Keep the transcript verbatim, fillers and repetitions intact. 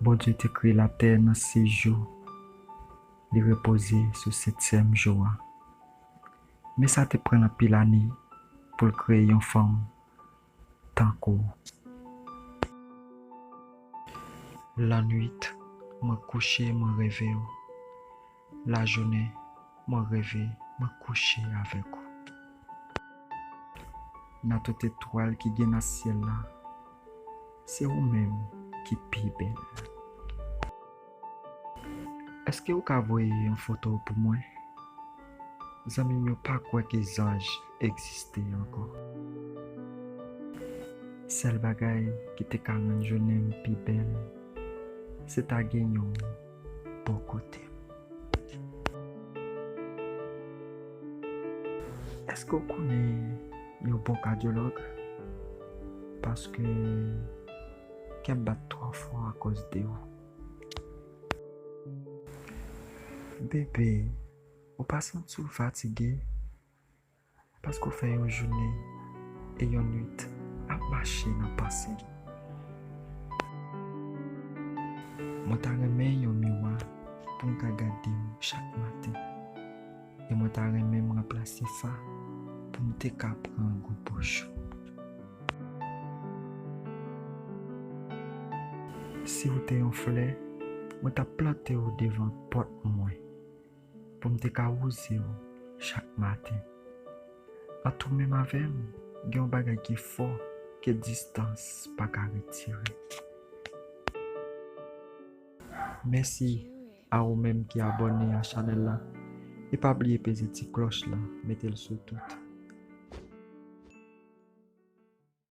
Bondye te kreye latè nan sis jou. Li repoze sou setyèm jou a. Men sa te pran l anpil ane pou l kreye yon fanm tankou w. Lannwit, mwen kouche, mwen reve w. Lajounen, mwen reve, mwen kouche avèk ou. Nan tout etwal ki gen nan syèl la, se ou menm ki pi bèl. Èske ou ka voye yon foto pou mwen? Zanmi m yo pa kwè ke zanj egziste ankò. Sèl bagay ki te ka rann jounen m pi bèl, se ta gen yon bò kote m. Èske w konnen yon bon kadyològ? Paske kè m bat twò fò akoz de ou. Bebe, ou pa santi w fatige? Paske w fè yon jounen e yon nwit ap mache nan panse m. Mwen ta renmen yon miwa pou m ka gade m chak maten. E mwen ta renmen m ranplase fa pou m te ka pran gwo bouch ou. Si w te yon flè, mwen t ap plante w devan pòt mwen pou m te ka wouze w chak maten. Ant ou menm avè m, gen yon bagay ki fò ke distans pa ka retire. Mèsi a ou menm ki abòne a chanèl la. E pa bliye peze ti klòch la, mete l sou tout.